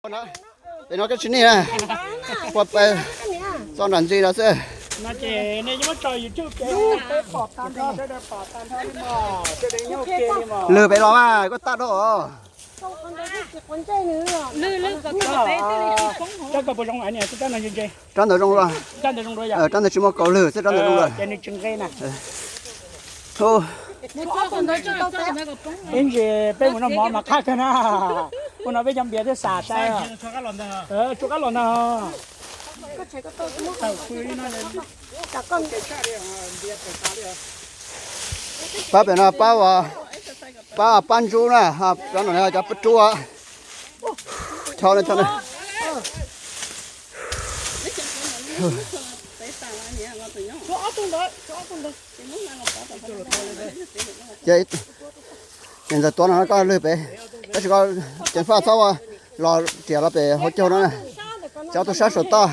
Pem no koj tsis nig na, ua pem txoj nram ntsis no xwb. Lwg pem los mas koj tag dhau. Rab ntawd zoo, rab ntawd tsis muaj kaus lwg xwb, rab ntawd zoo lawm. Ib ntsis peb mus noj mov mas qab kawg na. Ua no peb cov npias thiaj xam sai. Tshuav qab los ntag. Pab pem no pab, pab, pab ntsuab na, cov no cov pab rub. Cho no, cho no. Ces ntawm tuav no koj lwg pem, tab sis koj ceev faj txhob los riam los pem hauv caug no na. Ces ob tug sab saum toj.